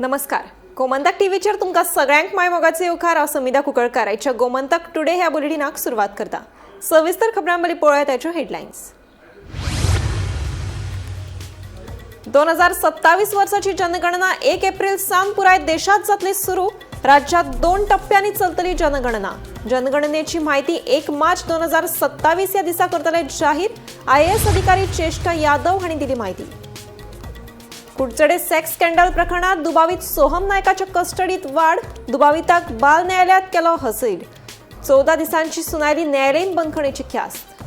नमस्कार, गोमंतक टीव्हीचेर तुमकां सगळ्यांक माय मोगाचे येवकार. हांव समिधा कुंकळकार आयच्या गोमंतक टुडे ह्या बुलेटिनाक सुरवात करता. सविस्तर खबरां बरी पळोवया ताच्यो हेडलायन्स. 2027 वर्साची जनगणना 1 एप्रिल सावन पुराय देशात जातली सुरू. राज्यात 2 टप्प्यांनी चलतली जनगणना. जनगणनेची माहिती 1 मार्च 2027 या दिसा करतले जाहीर. आयएएस अधिकारी चेष्टा यादव हांणी दिली माहिती. कुडचडे सेक्स स्कॅन्डल प्रकरणात दुबावीत सोहम नायकाच्या कस्टडीत वाढ. दुबाविताक बाल न्यायालयात केलो हसीर. 14 दिसांची सुनायली न्यायालयीन बंदखणीची ख्यास्त.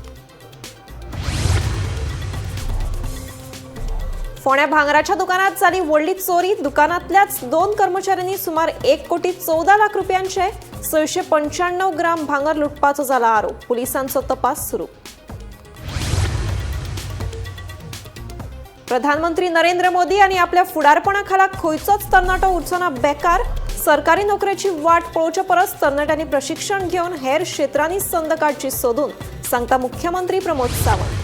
फोंड्या भांगराच्या दुकानात जाली व्हडली चोरी. दुकानांतल्याच 2 कर्मचाऱ्यांनी सुमार 1 कोटी 14 लाख रुपयांचे 695 ग्राम भांगर लुटपाचो जाला आरोप. पुलिसांचो तपास सुरू. प्रधानमंत्री नरेंद्र मोदी आनी आपल्या फुडारपणा खाला खंयचोच तरणाटो उरचो ना बेकार. सरकारी नोकरेची वाट पळोवचे परस तरणाट्यांनी प्रशिक्षण घेवन हेर क्षेत्रांनी संद काडची सोदून, सांगता मुख्यमंत्री प्रमोद सावंत.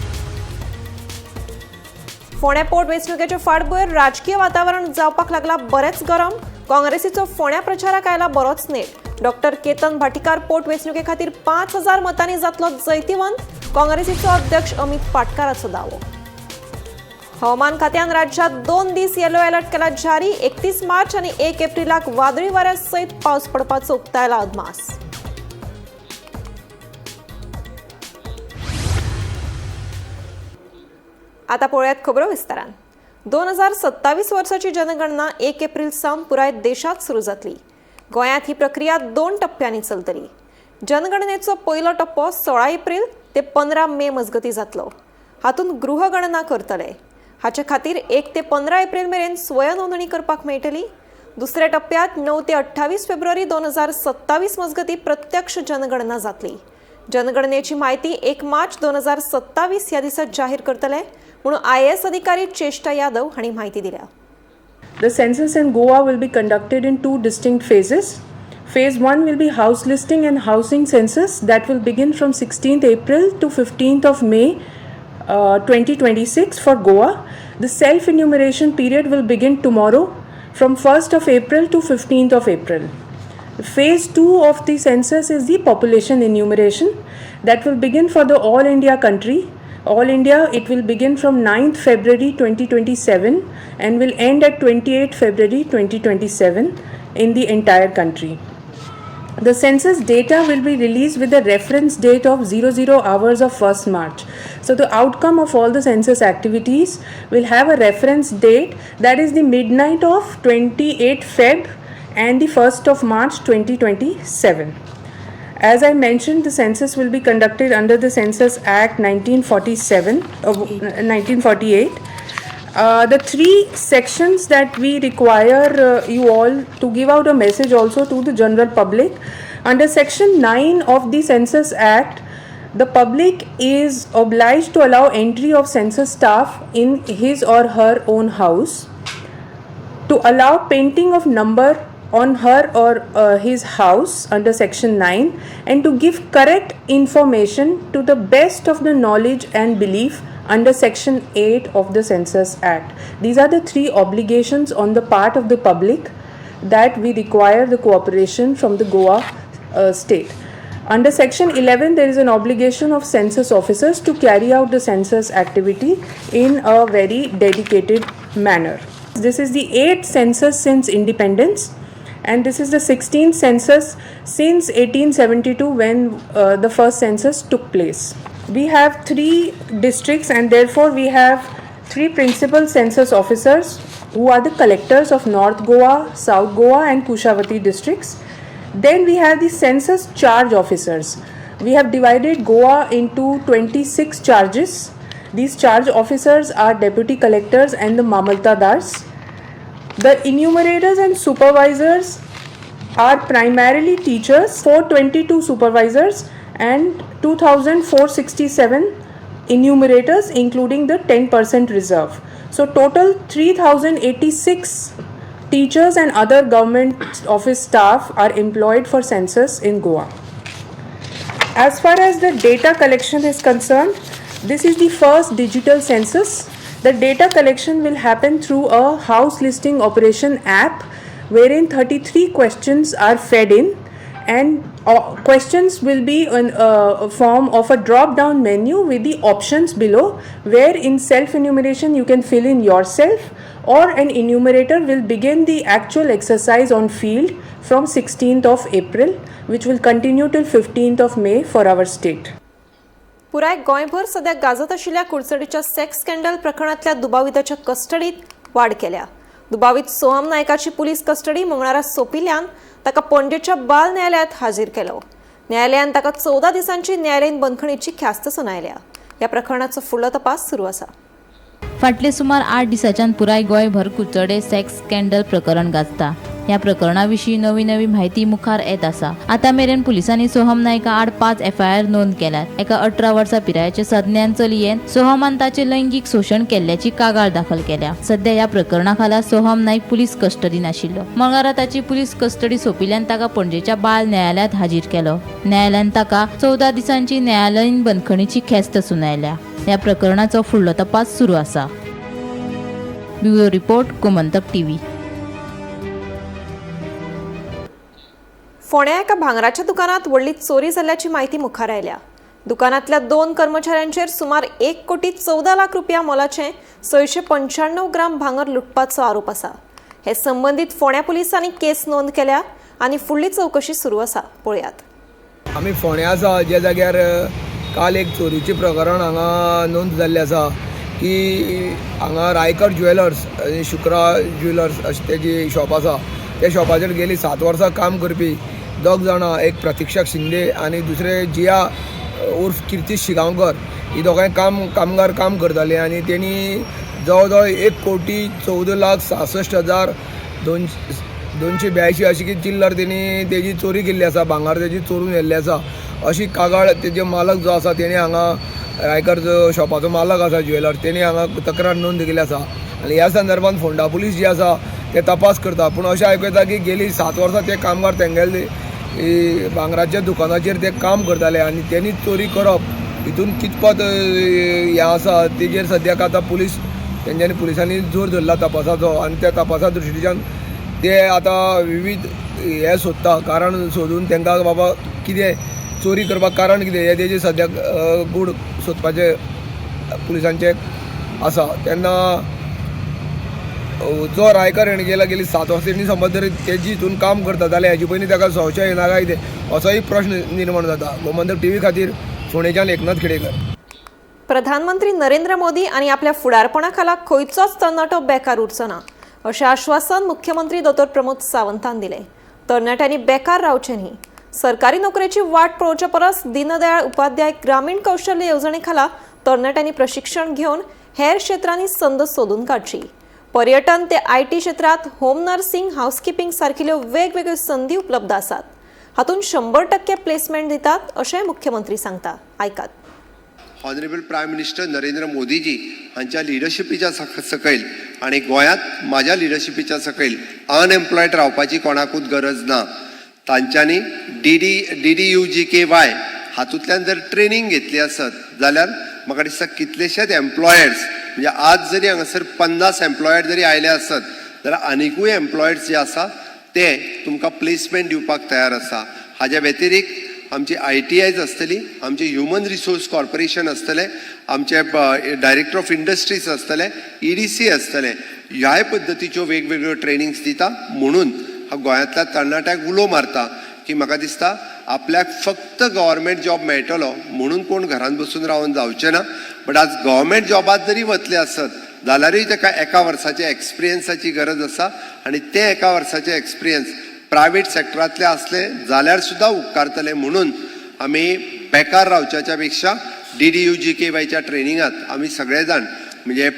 फोंड्या पोट वेंचणुकेचे फाटभुंयेर राजकीय वातावरण जावपाक लागला बरेंच गरम. काँग्रेसीचो फोंड्या प्रचाराक आयला बरोच नेट. डॉक्टर केतन भाटीकार पोट वेंचणुके खातीर 5000 मतांनी जातलो जैतिवंत. काँग्रेसीचो अध्यक्ष अमित पाटकाराचो दावो. हवामान खात्यान राज्यात 2 दीस येलो अलर्ट केला जारी. 31 मार्च आणि 1 एप्रिलाक वादळी वाऱ्या सयत पावस पडपाचो उक्तायला अदमास. आता पळोवयात खबरो विस्तारान. 2027 वर्साची जनगणना 1 एप्रिल सावन पुराय देशात सुरू जातली. गोंयांत ही प्रक्रिया 2 टप्प्यांनी चलतली. जनगणनेचो पयलो टप्पो 16 एप्रिल ते 15 मे मजगती जातलो. हातूंत गृहगणना करतले. हाचे खातीर 1 ते 15 एप्रिल मेरेन स्वयं नोंदणी करपाक मेळटली. दुसऱ्या टप्प्यात 9 ते 28 फेब्रुवारी 2027 मजगती प्रत्यक्ष जनगणना जातली. जनगणनेची माहिती 1 मार्च 2027 ह्या दिसा जाहीर करतले म्हणून आयएएस अधिकारी चेष्टा यादव हांणी माहिती दिल्या. The census in Goa will be conducted in 2 distinct phases. Phase 1 will be house listing and housing census that will begin from 16th April to 15th of May 2026 for Goa. The self-enumeration period will begin tomorrow from 1st of April to 15th of April. Phase 2 of the census is the population enumeration that will begin for the all India country. All India, it will begin from 9th February 2027 and will end at 28th February 2027 in the entire country. The census data will be released with the reference date of 00 hours of 1st March. So the outcome of all the census activities will have a reference date, that is the midnight of 28 Feb and the 1st of March 2027. As I mentioned, the census will be conducted under the Census Act 1948. The 3 sections that we require you all to give out a message also to the general public. Under Section 9 of the Census Act, the public is obliged to allow entry of census staff in his or her own house, to allow painting of number on her or his house under Section 9, and to give correct information to the best of the knowledge and belief under Section 8 of the Census Act. These are the 3 obligations on the part of the public that we require the cooperation from the Goa state. Under Section 11, there is an obligation of census officers to carry out the census activity in a very dedicated manner. This is the 8th census since independence, and this is the 16th census since 1872 when the first census took place. We have 3 districts, and therefore we have 3 principal census officers who are the collectors of North Goa, South Goa and Kushavati districts. Then we have the census charge officers. We have divided Goa into 26 charges. These charge officers are deputy collectors and the mamaltadars. The enumerators and supervisors are primarily teachers, 422 supervisors and 2467 enumerators, including the 10% reserve. So total 3086 teachers and other government office staff are employed for census in Goa. As far as the data collection is concerned, this is the first digital census. The data collection will happen through a house listing operation app wherein 33 questions are fed in and questions will be in a form of a drop down menu with the options below, where in self enumeration you can fill in yourself or an enumerator will begin the actual exercise on field from 16th of April, which will continue till 15th of May for our state. पुराय गोंयभर सध्या गाजत आशिल्ल्या कुडचडीच्या sex scandal प्रकरणांतल्या दुबाविताच्या कस्टडीत वाड केल्या. दुबावीत सोहम नायकाची पुलीस कस्टडी मंगळारा सोंपिल्ल्यान ताका पणजेच्या बाल न्यायालयात हाजीर केलो. न्यायालयान ताका 14 दिसांची न्यायालयीन बंदखणीची ख्यास्त सुनायल्या. ह्या प्रकरणाचो फुडलो तपास सुरू आसा. फाटले सुमार 8 दिसांच्यान पुराय गोंयभर कुडचडे सेक्स स्कँडल प्रकरण गाजता. ह्या प्रकरणा विशीं नवी नवी म्हायती मुखार येत आसा. आतां मेरेन पुलिसांनी सोहम नायका आड 5 एफआयआर नोंद केल्यात. एका 18 वर्सां पिरायेच्या सज्ञान चलयेन सोहमान ताचें लैंगीक शोशण केल्ल्याची कागाळ दाखल केल्या. सध्या ह्या प्रकरणा खाला सोहम नायक पुलीस कस्टडीन आशिल्लो. मंगळारा ताची पुलीस कस्टडी सोंपिल्ल्यान ताका पणजेच्या बाल न्यायालयांत हाजीर केलो. न्यायालयान ताका 14 दिसांची न्यायालयीन बंदखणीची ख्यास्त सुनायल्या. ह्या प्रकरणाचो फुडलो तपास सुरू आसा. Bureau report, Gomantak TV. फोंड्या एका भांगराच्या दुकानात व्हडली चोरी जाल्ल्याची म्हायती मुखार आयल्या. दुकानांतल्या 2 कर्मचाऱ्यांचेर सुमार 1,14,00,000 रुपया मोलाचें 695 ग्राम भांगर लुटपाचो आरोप आसा. हे संबंदीत फोंड्या पुलिसांनी केस नोंद केल्या आनी फुडली चवकशी सुरू आसा. पळयात. आमी फोंड्या आसा, ज्या जाग्यार काल एक चोरीचें प्रकरण हांगा नोंद जाल्लें आसा की हांगा रायकर ज्वेलर्स, शुक्रा ज्वेलर्स अशें तेजी शॉप आसा. त्या शॉपाचेर गेली 7 वर्सां काम करपी 2 जाणां, एक प्रतिक्षा शिंदे आनी दुसरे जिया उर्फ किर्ती शिगांवकर, ही दोगांय कामगार काम करताले आनी तेणी जवळ जवळ 1,14,66,282 अशी की चिल्लर तेणी तेजी चोरी केल्ली आसा. भांगर तेजी चोरून व्हेल्ली आसा अशी कागाळ तेजे मालक जो आसा तेणी हांगा रायकर जो शॉपाचो मालक आसा ज्वेलर तेणी हांगा तक्रार नोंद केली आसा. आनी ह्या संदर्भात फोंडा पुलीस जी आसा ते तपास करता. पूण अशें आयकूं येता की गेली 7 वर्सां ते कामगार तेंगेले भांगराच्या दुकानाचेर ते काम करताले आनी तेणी चोरी करप हितून कितपत हें आसा तेजेर सद्याक आतां पुलीस तेंच्यांनी पुलिसांनी जोर धरला तपासाचो आनी त्या तपासा दृश्टीच्यान ते आतां विविध हे सोदता, कारण सोदून तांकां बाबा कितें चोरी करपाक कारण कितें हें तेजेर सद्याक गूढ सोदपाचें पुलिसांचें आसा. तेन्ना जो रायकर हेणें गेला गेली 7 वर्सां तेणी समज जर तेजी हितून काम करता जाल्यार हेजे पयलीं ताका संशय येना काय कितें असोय प्रश्न निर्माण जाता. गोमंतक टीव्ही खातीर फोंडेच्यान एकनाथ खेडेकर. प्रधानमंत्री नरेंद्र मोदी आनी आपल्या फुडारपणा खाला खंयचोच तरणाटो बेकार उरचो ना अशें आश्वासन मुख्यमंत्री दोतोर प्रमोद सावंतान दिलें. तरणाट्यांनी बेकार रावचें न्ही. सरकारी नोकरेची वाट पळोवचे परस दीनदयाळ उपाध्याय ग्रामीण कौशल्य येवजणे खाला तरणाट्यांनी प्रशिक्षण घेवन हेर क्षेत्रांनी संद सोदून काडची. पर्यटन ते IT क्षेत्रांत होम नर्सिंग, हावसकिपींग सारकिल्ल्यो वेगवेगळ्यो संदी उपलब्ध आसात. हातूंत 100% प्लेसमेंट दितात अशें मुख्यमंत्री सांगता. आयकात. ऑनरेबल प्रायम मिनिस्टर नरेंद्र मोदीजी हांच्या लिडरशिपीच्या सकयल आनी गोंयांत म्हाज्या लिडरशिपीच्या सकयल अनएम्प्लॉयड रावपाची कोणाकूच गरज ना. तांच्यांनी D D D U G K Y हातूंतल्यान जर ट्रेनींग घेतली आसत जाल्यार म्हाका दिसता कितलेशेच एम्प्लॉयर्स, म्हणजे आज जरी हांगासर 50 एम्प्लॉयर जरी आयले आसत जाल्यार आनिकूय एम्प्लॉयर्स जे आसा ते तुमकां प्लेसमेंट दिवपाक तयार आसा. हाज्या व्यतिरिक्त आमची ITIs आसतली, आमचे ह्युमन रिसोर्स कॉर्पोरेशन आसतलें, आमचे डायरेक्टर ऑफ इंडस्ट्रीज आसतले, EDC आसतले. ह्याय पद्दतीच्यो वेगवेगळ्यो ट्रेनिंग्स दिता. म्हणून हांव गोंयांतल्या तरणाट्याक उलो मारता की म्हाका दिसता आपल्याक फक्त गव्हर्मेंट जॉब मेळटलो म्हणून कोण घरान बसून रावन जावचें ना. बट आज गव्हर्मेंट जॉबात जरी वतले आसत जाल्यारूय ताका एका वर्साच्या एक्सपिरियन्साची गरज आसा आनी ते एका वर्साचे एक्सपिरियन्स प्रायवेट सेक्टरांतले आसले जाल्यार सुद्दां उपकारतले. म्हणून आमी बेकार रावच्याच्या पेक्षा DDUGKYच्या ट्रेनिंगात आमी सगळे जाण म्हणजे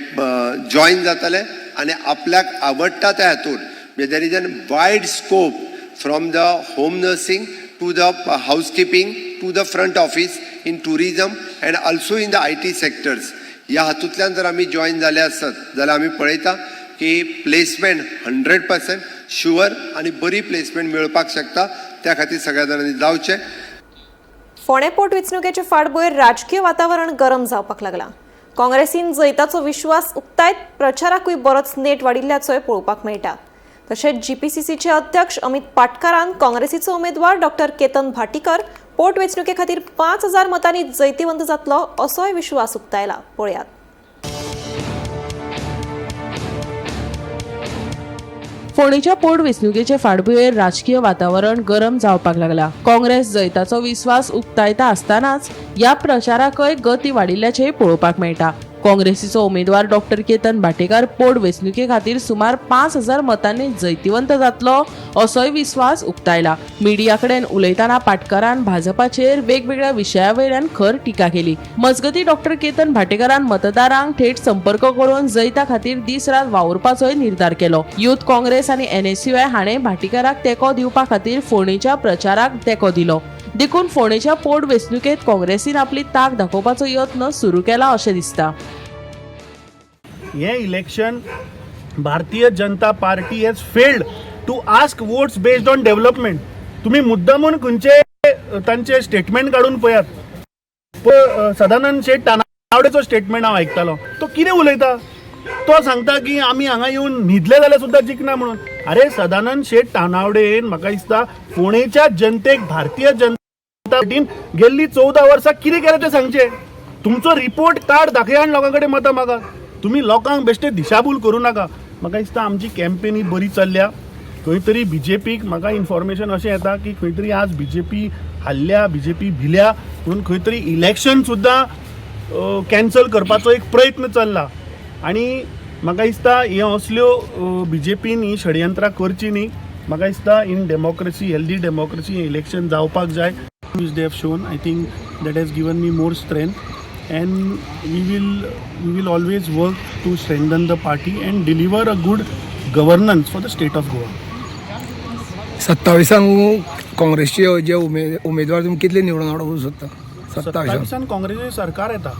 जॉयन जातले आनी आपल्याक आवडटा त्या हातून, म्हणजे there is an wide scope from the home nursing to the housekeeping to the front office in tourism and also in the IT sectors. ह्या हातूंतल्यान जर आमी जॉयन जाले आसत जाल्यार आमी पळयता की प्लेसमेंट 100% शुअर आनी बरी प्लेसमेंट मेळपाक शकता. त्या खातीर सगळ्या जाणांनी जावचें. फोंडें पोटवेंचणुकेचे फाटभुंयेर राजकीय वातावरण गरम जावपाक लागलां. काँग्रेसीन जैताचो विश्वास उक्तायत प्रचाराकूय बरोच नेट वाडिल्ल्याचोय पळोवपाक मेळटा. तशेंच जीपीसीसीचे अध्यक्ष अमित पाटकारान काँग्रेसीचो उमेदवार डॉक्टर केतन भाटीकर पोटवेंचणुके खातीर 5000 मतांनी जैतिवंत जातलो असोय विश्वास उक्तायला. पळयात. फोंडेच्या पोटवेंचणुकेचे फाटभुंयेर राजकीय वातावरण गरम जावपाक लागला. काँग्रेस जैताचो विस्वास उक्तायता आसतनाच ह्या प्रचाराकय गती वाडिल्ल्याचें पळोवपाक मेळटा. काँग्रेसीचो उमेदवार डॉक्टर केतन भाटीकार पोटवेंचणुके खातीर सुमार 5000 मतांनी जैतिवंत जातलो असोय विस्वास उक्तायला. मिडिया कडेन उलयतना पाटकारान भाजपाचेर वेगवेगळ्या विशया वयल्यान खर टिका केली. मजगती डॉक्टर केतन भाटीकारान मतदारांक थेट संपर्क करून जैता खातीर दीस रात वावुरपाचोय निर्धार केलो. युथ काँग्रेस आनी एनएसयूआय हाणें भाटीकाराक तेंको दिवपा खातीर फोंडेच्या प्रचाराक तेंको दिलो. देखून फोंडेच्या पोटवेंचणुकेंत काँग्रेसीन आपली ताक दाखोवपाचो यत्न सुरू केला अशें दिसता. हे election Bharatiya Janata Party has failed to ask votes based on development. तुम्ही मुद्दामून खंयचे तांचे स्टेटमेंट काडून पळयात. सदानंद शेट तानावडेचो स्टेटमेंट हांव आयकतालो, तो कितें उलयता, तो सांगता की आमी हांगा येवन न्हिदले जाल्यार सुद्दां जिखना म्हणून. अरे सदानंद शेट तानावडेन म्हाका दिसता फोंडेच्या जनतेक भारतीय जनता पार्टीन गेल्ली 14 वर्सां कितें केलें तें सांगचें. तुमचो रिपोर्ट कार्ड दाखया आनी लोकां कडेन मतां मागा. तुमी लोकांक बेश्टे दिशाभूल करूं नाका. म्हाका दिसता आमची कॅम्पेन ही बरी चल्ल्या. खंय तरी बीजेपीक म्हाका इन्फॉर्मेशन अशें येता की खंय तरी आज बीजेपी हारल्या, बीजेपी भिल्या म्हणून खंय तरी इलेक्शन सुद्दां कॅन्सल करपाचो एक प्रयत्न चल्ला. आनी म्हाका दिसता हे असल्यो बीजेपीन ही षडयंत्रां करची न्ही. म्हाका दिसता इन डेमोक्रेसी, हेल्दी डेमोक्रेसी हें इलेक्शन जावपाक जाय. Which they have shown, I think that has given me more strength, and we will always work to strengthen the party and deliver a good governance for the state of Goa. 27 काँग्रेसचे जे उमेदवार तुमी कितले निवडून हाडूंक सोदता? 27 27 काँग्रेसीचें सरकार येता.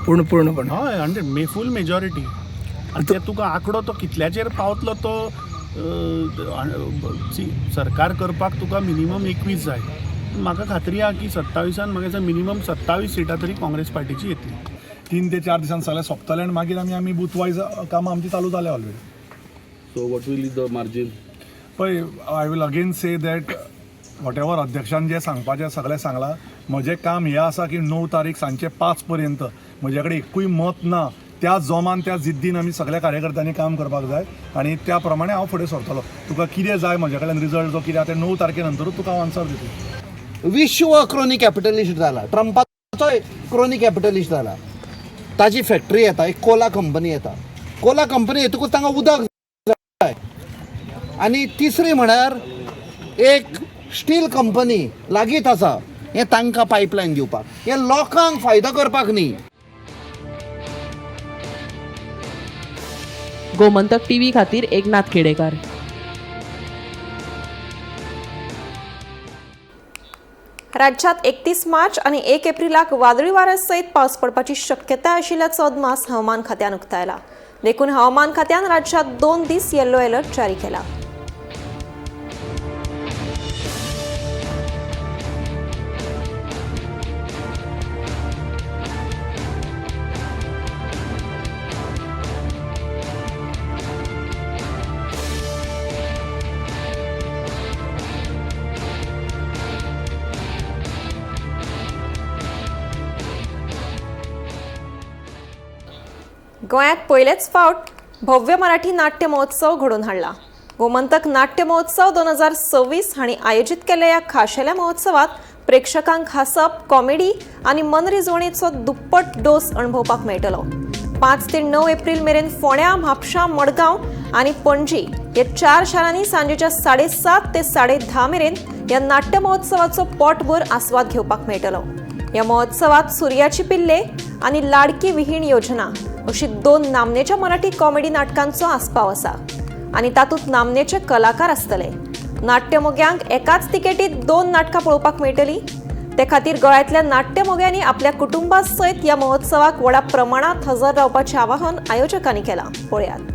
पूर्णपण हय, 100 फूल मेजॉरिटी. आनी ते तुका आंकडो तो कितल्याचेर पावतलो तो सरकार करपाक तुका मिनिमम 21 जाय. म्हाका खात्री आहा की 27 म्हाका दिसता मिनिमम 27 सिटां तरी काँग्रेस पार्टीची येतली. 3 ते 4 दिसान सगळें सोंपतलें आनी मागीर आमी आमी बूथ वायज कामां आमची चालू जाल्या already. So what will be the margin? पळय, I will again say that whatever अध्यक्षान जें सांगपाचें सगळें सांगलां. म्हजें काम हें आसा की 9 तारीख सांजचे 5 पर्यंत म्हजे कडेन एकूय मत ना, त्या जोमान त्या जिद्दीन आमी सगळ्या कार्यकर्त्यांनी काम करपाक जाय आनी त्या प्रमाणे हांव फुडें सरतलो. तुका कितें जाय म्हजे कडल्यान रिजल्ट जो कितें आसा ते 9 तारखे नंतरूच तुका हांव आन्सर दितलो. विश्व क्रोनी कॅपिटलिस्ट जाला, ट्रंपाचोय क्रोनी कॅपिटलिस्ट जाला. ताजी फॅक्टरी येता, एक कोला कंपनी येता, कोला कंपनी येतकूच तांकां उदक जाय. आनी तिसरी म्हळ्यार एक स्टील कंपनी लागींच आसा, हें तांकां पायपलायन दिवपाक, हें लोकांक फायदो करपाक न्ही. गोमंतक टीव्ही खातीर एकनाथ खेडेकर. राज्यात 31 मार्च आणि 1 एप्रिलाक वादळी वाऱ्यासयत पावस पडपाची शक्यता आशिल्ल्याचो अदमास हवामान खात्यान उक्तायला. देखून हवामान खात्यान राज्यात 2 दीस येलो अलर्ट जारी केला. गोंयांत पयलेच फावट भव्य मराठी नाट्य महोत्सव घडोवन हाडला. गोमंतक नाट्य महोत्सव 2026 हांणी आयोजीत केल्ल्या ह्या खाशेल्या महोत्सवात प्रेक्षकांक हांसप, कॉमेडी आनी मनरिजवणेचो दुप्पट डोस अणभवपाक मेळटलो. 5 ते 9 एप्रिल मेरेन फोंड्या, म्हापशा, मडगांव आनी पणजी ह्या 4 शारांनी सांजेच्या 7:30 ते 10:30 मेरेन ह्या नाट्य महोत्सवाचो पोटभर आस्वाद घेवपाक मेळटलो. ह्या महोत्सवात सूर्याची पिल्ले आनी लाडकी विहीण योजना अशी 2 नामनेच्या मराठी कॉमेडी नाटकांचो आस्पाव आसा आनी तातूंत नामनेचे कलाकार आसतले. नाट्यमोग्यांक एकाच तिकेटीत 2 नाटकां पळोवपाक मेळटली. ते खातीर गोंयांतल्या नाट्यमोग्यांनी आपल्या कुटुंबा सयत ह्या महोत्सवाक व्हडा प्रमाणात हजर रावपाचें आवाहन आयोजकांनी केलां. पळयात.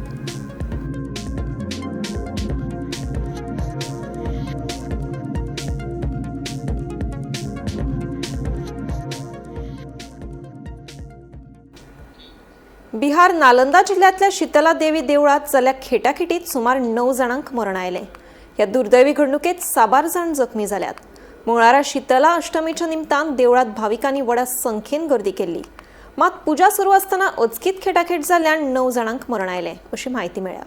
बिहार नालंदा जिल्ह्यांतल्या शीतला देवी देवळात जाल्ल्या खेटाखेटीत सुमार 9 जाणांक मरण आयलें. ह्या दुर्दैवी घडणुकेत साबार जाण जखमी जाल्यात. मंगळारा शीतला अष्टमीच्या निमतान देवळात भाविकांनी व्हडा संख्येन गर्दी केल्ली. मात पूजा सुरू आसतना अचकीत खेटाखेट जाल्ल्यान 9 जाणांक मरण आयलें अशी म्हायती मेळ्ळ्या.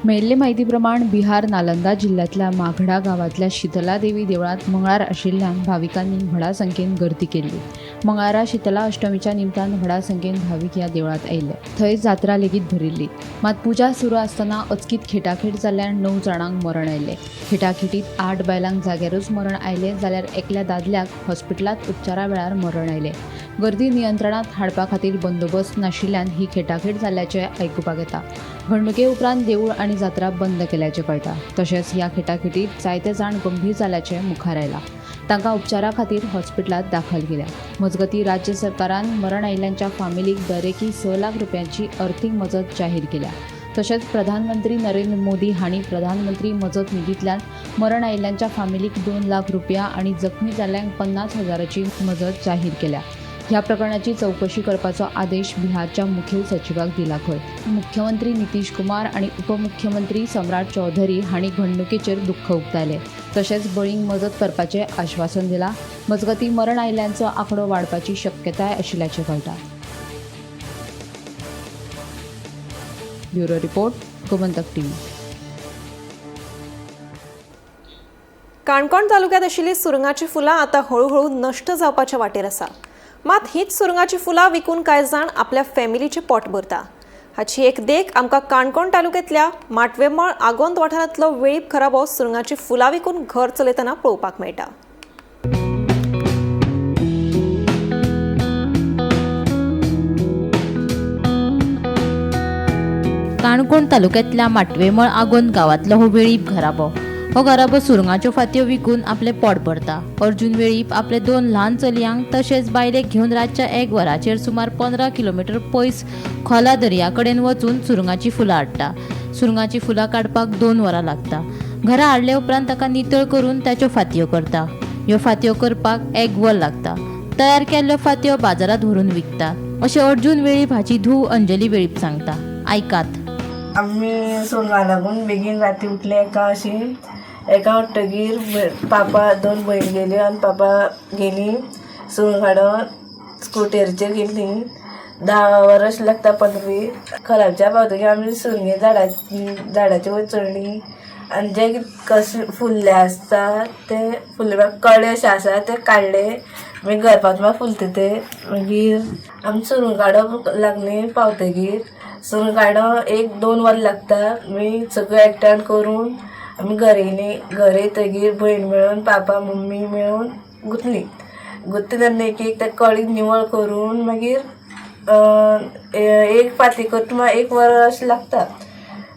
मेळिल्ले म्हायती प्रमाण बिहार नालंदा जिल्ह्यांतल्या माघडा गांवांतल्या शीतला देवी देवळांत मंगळार आशिल्ल्यान भाविकांनी व्हडा संख्येन गर्दी केल्ली. मंगळारा शीतला अष्टमीच्या निमतान व्हडा संख्येन भावीक ह्या देवळांत आयिल्ले. थंय जात्रा लेगीत भरिल्ली. मात पुजा सुरू आसतना अचकीत खेटाखेट जाल्ल्यान 9 जाणांक मरण आयलें. खेटाखेटीत 8 बायलांक जाग्यारूच मरण आयलें जाल्यार एकल्या दादल्याक हॉस्पिटलांत उपचारा वेळार मरण आयलें. गर्दी नियंत्रणांत हाडपा खातीर बंदोबस्त नाशिल्ल्यान ही खेटाखेट जाल्ल्याचें आयकुपाक येता. घडणुके उपरांत देवूळ आनी जात्रा बंद केल्याचें कळटा. तशेंच ह्या खेटाखेटीत जायते जाण गंभीर जाल्याचें मुखार आयलां. तांकां उपचारा खातीर हॉस्पिटलांत दाखल केल्या. मजगतीं राज्य सरकारान मरण आयिल्ल्यांच्या फामिलीक दरेकी 6 लाख रुपयांची अर्थीक मजत जाहीर केल्या. तशेंच प्रधानमंत्री नरेंद्र मोदी हांणी प्रधानमंत्री मजत निधींतल्यान मरण आयिल्ल्यांच्या फामिलीक 2 लाख रुपया आनी जखमी जाल्ल्यांक 50,000ची मजत जाहीर केल्या. ह्या प्रकरणाची चवकशी करपाचो आदेश बिहारच्या मुखेल सचिवाक दिला खंय. मुख्यमंत्री नितीश कुमार आनी उपमुख्यमंत्री सम्राट चौधरी हांणी घडणुकेचेर दुख्ख उक्तायलें. तशेंच बळींक मजत करपाचें आश्वासन दिलां. मजगतीं मरण आयिल्ल्यांचो आंकडो वाडपाची शक्यताय आशिल्ल्याचें कळटा. Bureau report, Gomantak TV. Canacona तालुक्यात आशिल्ली सुरंगाची फुलां आतां हळूहळू नश्ट जावपाच्या वाटेर आसा. मात हीच सुरंगाची फुलां विकून कांय जाण आपल्या फॅमिलीचें पोट भरता. हाची एक देख आमकां काणकोण तालुक्यांतल्या माटवेमळ आगोंद वाठारांतलो वेळीप खराबो सुरंगाची फुलां विकून घर चलयतना पळोवपाक मेळटा. काणकोण तालुक्यांतल्या माटवेमळ आगोंद गांवांतलो हो वेळीप घराबो. हो घराबो सुरंगाच्यो फातयो विकून आपलें पोट भरता. अर्जुन वेळीप आपले 2 ल्हान चलयांक तशेंच बायलेक घेवन रातच्या 1 वराचेर सुमार 15 किलोमिटर पयस खोला दर्या कडेन वचून सुरंगाची फुलां हाडटा. सुरंगाची फुलां काडपाक 2 वरां लागता. घरा हाडले उपरांत ताका नितळ करून ताच्यो फातयो करता. ह्यो फातयो करपाक 1 वर लागता. तयार केल्ल्यो फातयो बाजारांत व्हरून विकता अशें अर्जुन वेळीप हाची धूव अंजली वेळीप सांगता. आयकात. आमी सुरंगा लागून बेगीन राती उठले एका अशी एका उठ्ठगीर पापा 2 भयण गेल्यो आनी पापा गेली सुरंग हाडून स्कुटरीचेर गेली. 10 वरां अशें लागता 15 खराबच्या पावतकीर आमी सुरंगे झाडाचे वयर चडली आनी जे कशे फुल्ले आसता ते फुल्ले कळे अशे आसा ते काडले. मागीर घर पावता फुलता ते. मागीर आमी सुरंग काडप लागली पावतकीर सुरंग काडप 1-2 वरां लागता. मागीर सगळें एकठांय करून आमी घर येयली. घर येतकीर भयण मेळून पापा मम्मी मेळून गुंतली. गुंतली तेन्ना एक एक त्या कळी निवळ करून मागीर एक फाती करता 1 वर अशें लागता.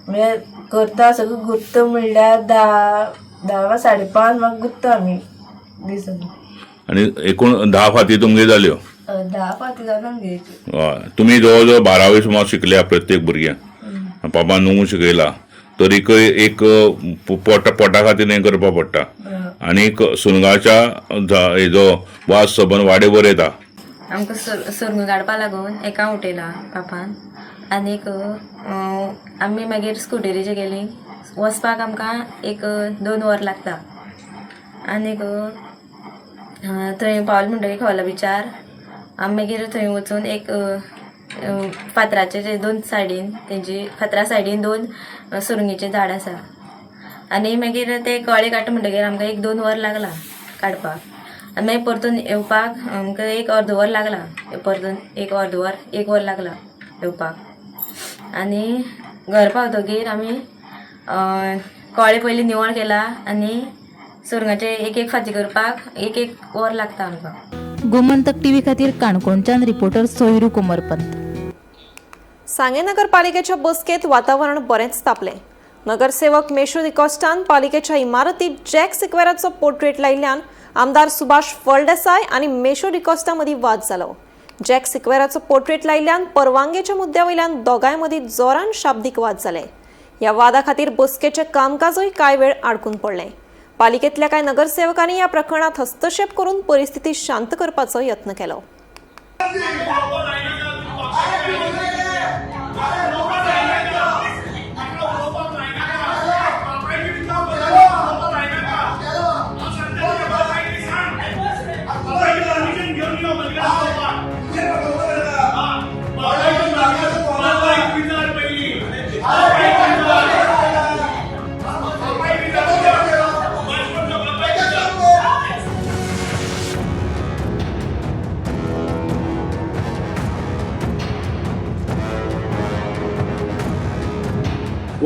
म्हणजे करता सगळें गुंतता म्हणल्यार 10 वा 5:30 म्हाका गुंतता आमी दिसांनी. आनी एकूण 10 फाती तुमगे जाल्यो? 10 फाती जाल्या आमगे. हय. तुमी जवळ जवळ 12वी सुमार शिकल्या प्रत्येक भुरग्यांक. पापान न्हू शिकयला तरीकय एक पोटा खातीर हें करपाक पडटा. आनीक सुरंगाच्या हेजो वास सबंद वाडेभर येता. आमकां सुरंग काडपा लागून एका उठयला पापान आनीक आमी मागीर स्कुटरीचेर गेली. वचपाक आमकां 1-2 वर लागता. आनीक थंय पावले म्हणटकीर खोला बिचार आमी मागीर थंय वचून एक फातराचे 2 सायडीन तेंची फातरा सायडीन 2 सुरंगेचें झाड आसा. आनी मागीर ते कळे काडटा म्हणटकीर आमकां 1-2 वर लागला काडपाक. आनी मागीर परतून येवपाक आमकां 1 अर्द वर लागला. परतून 1 अर्द वर 1 वर लागला येवपाक. आनी घर पावतकीर आमी कळे पयलीं निवळ केला आनी सुरंगाचे 1-1 फाती करपाक 1-1 वर लागता आमकां. गोमंतक टीव्ही खातीर काणकोणच्यान रिपोर्टर सोयरू कोमरपंत. सांगें नगरपालिकेच्या बसकेत वातावरण बरेंच तापलें. नगरसेवक मेशो डिकॉस्टान पालिकेच्या इमारतीत जॅक सिक्वेराचो पोर्ट्रेट लायिल्ल्यान आमदार सुभाष फळदेसाय आनी मेशो डिकॉस्टा मदीं वाद जालो. जॅक सिक्वेराचो पोर्ट्रेट लायिल्ल्यान परवानगेच्या मुद्द्या वयल्यान दोगांय मदीं जोरान शाब्दीक वाद जाले. ह्या वादा खातीर बसकेचें कामकाजूय कांय वेळ आडकून पडलें. पालिकेतल्या कांय नगरसेवकांनी ह्या प्रकरणात हस्तक्षेप करून परिस्थिती शांत करपाचो यत्न केलो.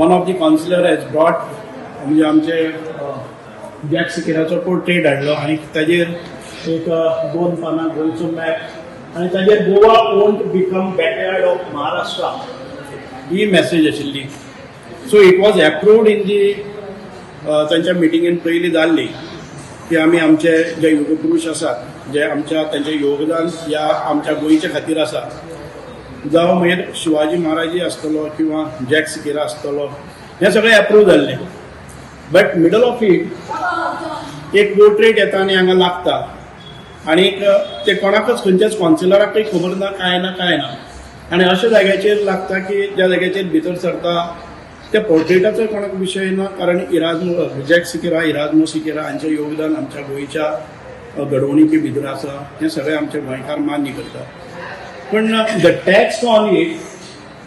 One of the councillor has brought म्हणजे आमचे जॅक सिकेराचो पोर्ट्रेट हाडलो आनी ताजेर एक 2 पानां गोंयचो मॅप आनी ताजेर Goa won't become backyard of Maharashtra he message आशिल्ली. So it was approved in the तांच्या मिटिंगेन पयलीं जाल्ली की आमी आमचे जे युगपुरूश आसात जे आमच्या तांचें योगदान ह्या आमच्या गोंयच्या खातीर आसा, जावं मागीर शिवाजी महाराजय आसतलो किंवा जॅक सिकेरा आसतलो, हें सगळें एप्रूव जाल्लें. बट मिडल ऑफ it एक पोर्ट्रेट येता आनी हांगा लागता आनीक ते कोणाकच खंयच्याच कावन्सिलराकय खबर ना, कांय ना कांय ना. आनी अशा जाग्याचेर लागता की ज्या जाग्याचेर भितर सरता त्या पोर्ट्रेटाचो कोणाक विशय ना, कारण इराजमो जॅक सिकेरा, इराजमो सिकेरा हांचें योगदान आमच्या गोंयच्या घडवणुके भितर आसा, हें सगळें आमचे गोंयकार मान्य करतात. पण the tax on it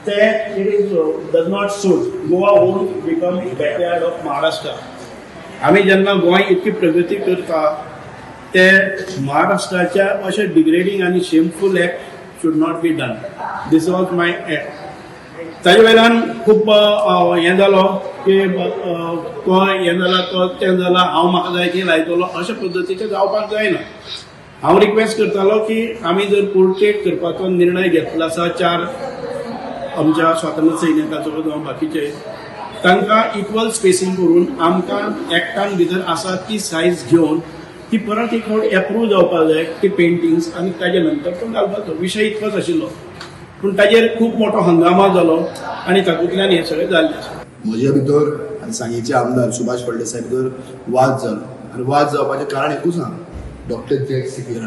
ते it is does not suit. Goa won't become backyard of Maharashtra. आमी जेन्ना गोंय इतकी प्रगती करता ते महाराष्ट्राच्या अशें डिग्रेडींग आनी shameful act should not be done. This was my act. ताजे वयल्यान खूब हें जालो की तो हें जाला, तो तें जाला, हांव म्हाका जाय ती लायतलो, अशे पद्दतीचें जावपाक जायना. हांव रिक्वेस्ट करतालो की आमी जर पोर्ट्रेट करपाचो निर्णय घेतलो आसा 4 आमच्या स्वातंत्र्य सैनिकाचो जावं बाकीचे, तांकां इक्वल स्पेसींग करून आमकां एक्टान भितर आसा ती सायज घेवन ती परत एक फावट एप्रूव जावपाक जाय ती पेंटिंग्स, आनी ताजे नंतर तो घालपाचो. विशय इतकोच आशिल्लो, पूण ताजेर खूब मोठो हंगामा जालो आनी तातूंतल्यान हें सगळें जाल्लें आसा. म्हज्या भितर आनी सांगेचे आमदार सुभाष फळदेसाय भितर वाद जालो आनी वाद जावपाचें कारण एकूच आहा, डॉक्टर जॅक सिकेरा.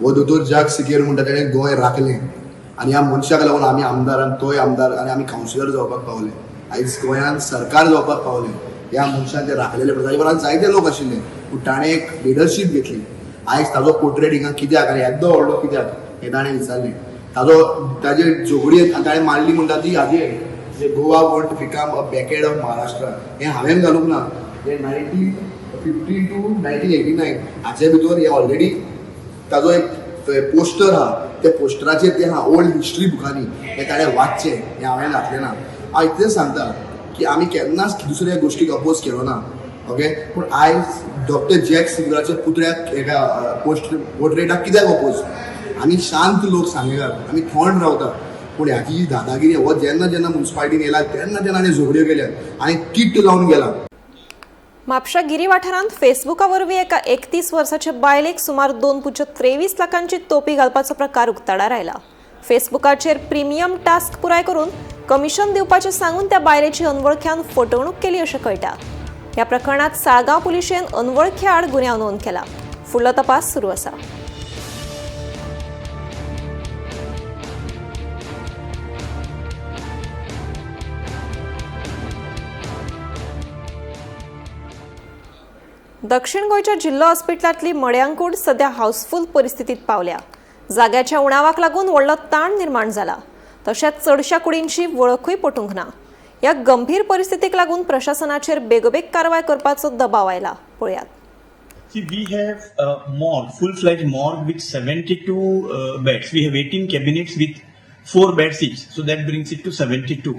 हो दोतोर जॅक सिकेर म्हणटा तेणें गोंय राखलें आनी ह्या मनशाक लागून आमी आमदार आनी तोय आमदार आनी आमी कावन्सिलर जावपाक पावले, आयज गोंयांत सरकार जावपाक पावले. ह्या मनशान ते राखलेले, पण ताजे बरोबर जायते लोक आशिल्ले, पूण ताणें एक लिडरशीप घेतली. आयज ताजो पोर्ट्रेट हिंगा कित्याक आनी येदो व्हडलो कित्याक हें ताणें विचारलें. ताजो ताजे झगडी ताणें मारली म्हणटा ती हाजेर जे Goa won't become a backyard of Maharashtra, हें हांवें घालूंक ना. हें 1950 to 1989 हाचे भितर हे ऑलरेडी ताजो एक पोस्टर आहा, त्या पोस्टराचेर तें आहा ओल्ड हिस्ट्री बुकांनी, हें ताणें वाचचें, हें हांवें घातलें ना. हांव इतलें सांगता की आमी केन्नाच दुसऱ्या गोश्टीक अपोज केलो ना, ओके. पूण आयज डॉक्टर जॅक सिकेराच्या पुतळ्याक एका पोर्ट्रेटाक कित्याक अपोज? आमी शांत लोक सांगेकार, आमी थंड रावता, पूण ह्याची जी दादागिरी हो जेन्ना जेन्ना मुन्सिपालिटीन येयला तेन्ना तेन्ना हाणें झगड्यो केल्यात आनी किट्ट लावन गेला. म्हापशा गिरी वाठारांत फेसबुका वरवीं एका 31 वर्साच्या बायलेक सुमार 2.23 लाखांची तोपी घालपाचो प्रकार उक्ताडार आयला. फेसबुकाचेर प्रिमियम टास्क पुराय करून कमिशन दिवपाचें सांगून त्या बायलेची अनवळख्यान फटवणूक केली अशें कळटा. ह्या प्रकरणात साळगांव पुलिशेन अनवळख्या आड गुन्यांव नोंद केला. फुडलो तपास सुरू आसा. दक्षिण गोंयच्या जिल्लो हॉस्पिटलांतली मड्यांकूड सध्या हाऊसफुल परिस्थितीत पावल्या. जाग्याच्या उणावाक लागून व्हडलो ताण निर्माण जाला. तशेंच चडश्या कुडींची वळखूय पटूंक ना. ह्या गंभीर परिस्थितीक लागून प्रशासनाचेर बेगोबेग कारवाय करपाचो दबाव आयला. पळयात. See, we have a morgue, full-fledged morgue with 72 beds. We have 18 cabinets with 4 beds each, so that brings it to 72.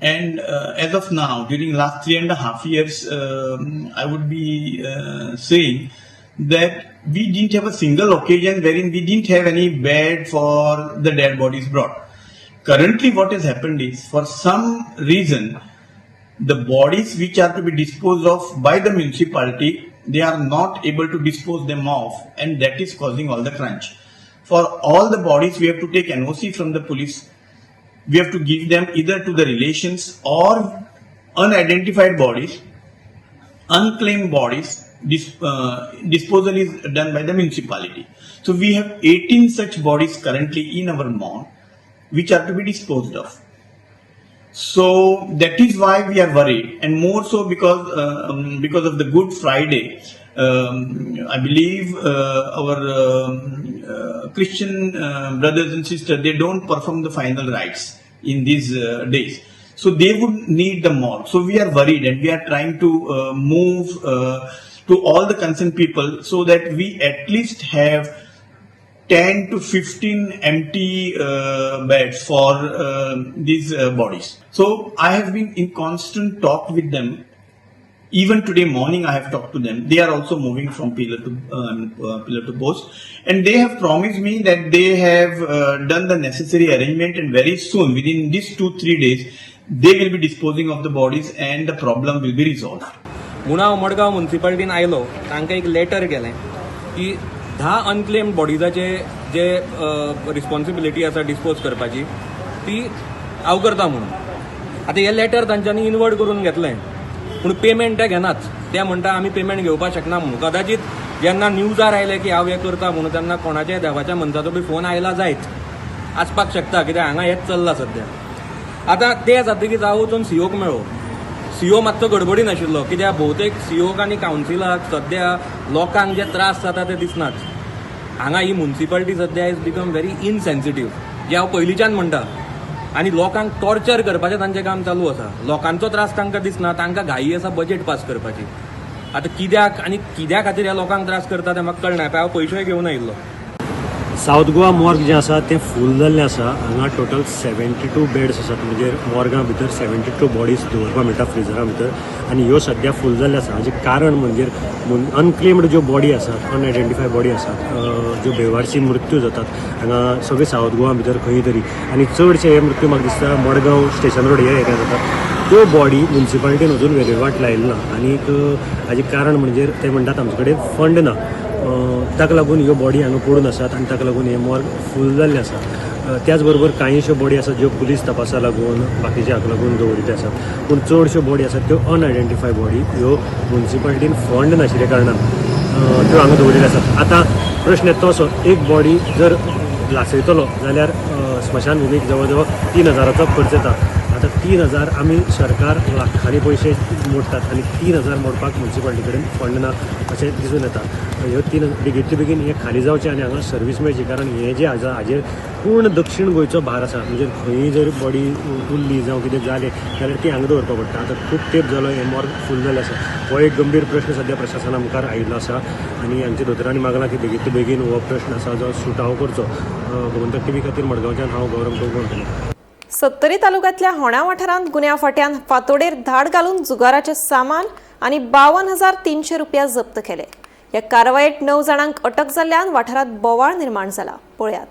And as of now, during last 3.5 years, I would be saying that we didn't have a single occasion wherein we didn't have any bed for the dead bodies brought. Currently, what has happened is, for some reason, the bodies which are to be disposed of by the municipality, they are not able to dispose them off, and that is causing all the crunch. For all the bodies, we have to take NOC from the police. We have to give them either to the relations or unidentified bodies. Unclaimed bodies disposal is done by the municipality. So we have 18 such bodies currently in our morgue which are to be disposed of. So that is why we are worried, and more so because of the Good Friday. I believe our Christian brothers and sisters, they don't perform the final rites in these days. So they would need the morgue. So we are worried, and we are trying to move to all the concerned people so that we at least have 10 to 15 empty beds for these bodies. So I have been in constant talk with them. Even today morning, I have talked to them. They are also moving from pillar to post, and they have promised me that they have done the necessary arrangement, and very soon, within these 2-3 days, they will be disposing of the bodies, and the problem will be resolved. म्हणून हांव मडगांव मुन्सिपालिटीन आयलो. तांकां एक letter गेलें की 10 unclaimed बॉडीजाचे जे responsibility आसा dispose करपाची, ती हांव करता म्हणून. आतां हें लेटर तांच्यांनी इनवर्ड करून घेतलें, पूण पेमेंट ते घेनात. ते म्हणटा, आमी पेमेंट घेवपाक शकना म्हणून. कदाचित जेन्ना न्यूजार आयले की हांव हें करता म्हणून, तेन्ना कोणाच्याय देवाच्या मनशाचो बी फोन आयला जायत, आसपाक शकता, कित्याक हांगा हेंच चल्लां सद्या. आतां तें जातकीच हांव वचून सीओक मेळ्ळो. सीओ मातसो गडबडीन आशिल्लो, कित्याक भोवतेक सीओक आनी कावन्सिलाक सद्या लोकांक जे त्रास जाता ते दिसनात. हांगा ही मुन्सिपालिटी सद्या is become very insensitive, जे हांव पयलींच्यान म्हणटा, आनी लोकांक टॉर्चर करपाचें तांचें काम चालू आसा. लोकांचो त्रास तांकां दिसना. तांकां घाई आसा बजेट पास करपाची. आतां कित्याक आनी कित्या खातीर ह्या लोकांक त्रास करता तें म्हाका कळना. हांव पयशेय घेवन आयिल्लो. सावथ गोवा मॉर्ग जें आसा तें फूल जाल्लें आसा. हांगा टोटल 72 बेड्स आसात, म्हणजे मॉर्गा भितर 72 बॉडीज दवरपाक मेळटा फ्रिजरा भितर आनी ह्यो सद्या फूल जाल्ल्यो आसा. हाजें कारण म्हणजे अनक्लेम्ड ज्यो बॉडी आसात, अनआयडेंटिफाय बॉडी आसात, ज्यो बेवारशी मृत्यू जातात हांगा सगळे सावथ गोवा भितर खंय तरी, आनी चडशे हे मृत्यू म्हाका दिसता मडगांव स्टेशन रोड ह्या एरिया जातात, त्यो बॉडी मुन्सिपालिटीन अजून विलेवाट लायली ना. आनीक हाजें कारण म्हणजे ते म्हणटात आमचे कडेन फंड ना. ताका लागून ह्यो बॉडी हांगा पडून आसात आनी ताका लागून हें मॉर्ग फूल जाल्लें आसा. त्याच बरोबर कांयश्यो बॉडी आसात ज्यो पुलीस तपासा लागून, बाकीच्या हाका लागून दवरिल्ल्यो आसात, पूण चडश्यो बॉडी आसात त्यो अनआयडेंटिफाय बॉडी, ह्यो मुन्सिपालिटीन फंड नाशिल्ल्या कारणान त्यो हांगा दवरिल्ल्यो आसात. आतां प्रश्न येता तसो, एक बॉडी जर लासयतलो जाल्यार स्मशानभुमीक जवळ जवळ 3,000चो खर्च येता. आतां 3,000, आमी सरकार लाखांनी पयशे मोडटात आनी 3,000 मोडपाक मुन्सिपालिटी कडेन फंड ना अशें दिसून येता. ह्यो तीन बेगींतले बेगीन हे खाली जावचें आनी हांगा सर्वीस मेळची, कारण हें जें आसा हाजेर पूर्ण दक्षीण गोंयचो भार आसा. म्हणजे खंयी जर बॉडी उरली जावं कितें जालें जाल्यार ती हांगा दवरपा पडटा. आतां खूब तेंप जालो हें मॉर्ग फूल जाल्लें आसा. हो एक गंभीर प्रश्न सद्या प्रशासना मुखार आयिल्लो आसा आनी हांगच्या दोतोरांनी मागलां की बेगींतले बेगीन हो प्रश्न आसा जो सुटावो करचो. गोमंतक टीव्ही खातीर मडगांवच्यान हांव गौरव कोळंबकर. सत्तरी तालुक्यातल्या होणा वाठारांत गुन्यांव फांट्यान फातोडेर धाड घालून जुगाराचे सामान आनी 52,300 रुपया जप्त केले. ह्या कारवायेत णव जाणांक अटक जाल्ल्यान वाठारांत बोवाळ निर्माण जाला. पळयात.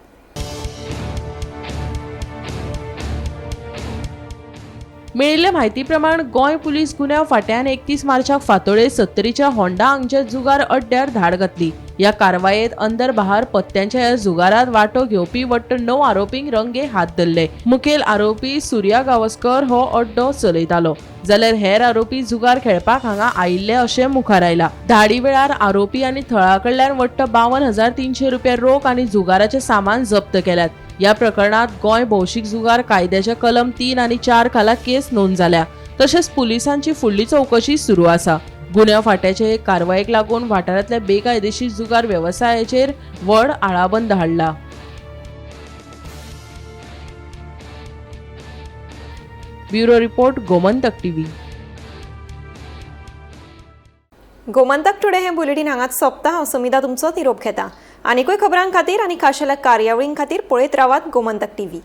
मेळिल्ले म्हायती प्रमाण गोंय पुलीस गुन्यांव फांट्यान 31 मार्चाक फातोडेर सत्तरीच्या होंडा हांगच्या जुगार अड्ड्यार धाड घातली. ह्या कारवायेत अंदर बहार पत्त्यांच्या ह्या जुगारात वांटो घेवपी वट्ट णव आरोपींक रंगे हात धरले. मुखेल आरोपी सुर्या गावस्कर हो अड्डो चलयतालो, जाल्यार हेर आरोपी जुगार खेळपाक हांगा आयिल्ले अशें मुखार आयला. धाडी वेळार आरोपी आनी थळा कडल्यान वट्ट 52,300 रुपया रोख आनी जुगाराचें सामान जप्त केल्यात. ह्या प्रकरणात गोंय भौशीक जुगार कायद्याच्या कलम 3 आनी 4 खाला केस नोंद जाल्या. तशेंच पुलिसांची फुडली चवकशी सुरू आसा. गुन्यांव फांट्याचे हे कारवायेक लागून वाठारांतल्या बेकायदेशीर जुगार वेवसायाचेर व्हड आळाबंद हाडला. Bureau report, Gomantak TV. Gomantak today हें बुलेटीन हांगाच सोंपता. हांव सुमिता तुमचो निरोप घेता. आनिकूय खबरां खातीर आनी खाशेल्या कार्यावळीं खातीर पळयत रावात गोमंतक टीव्ही.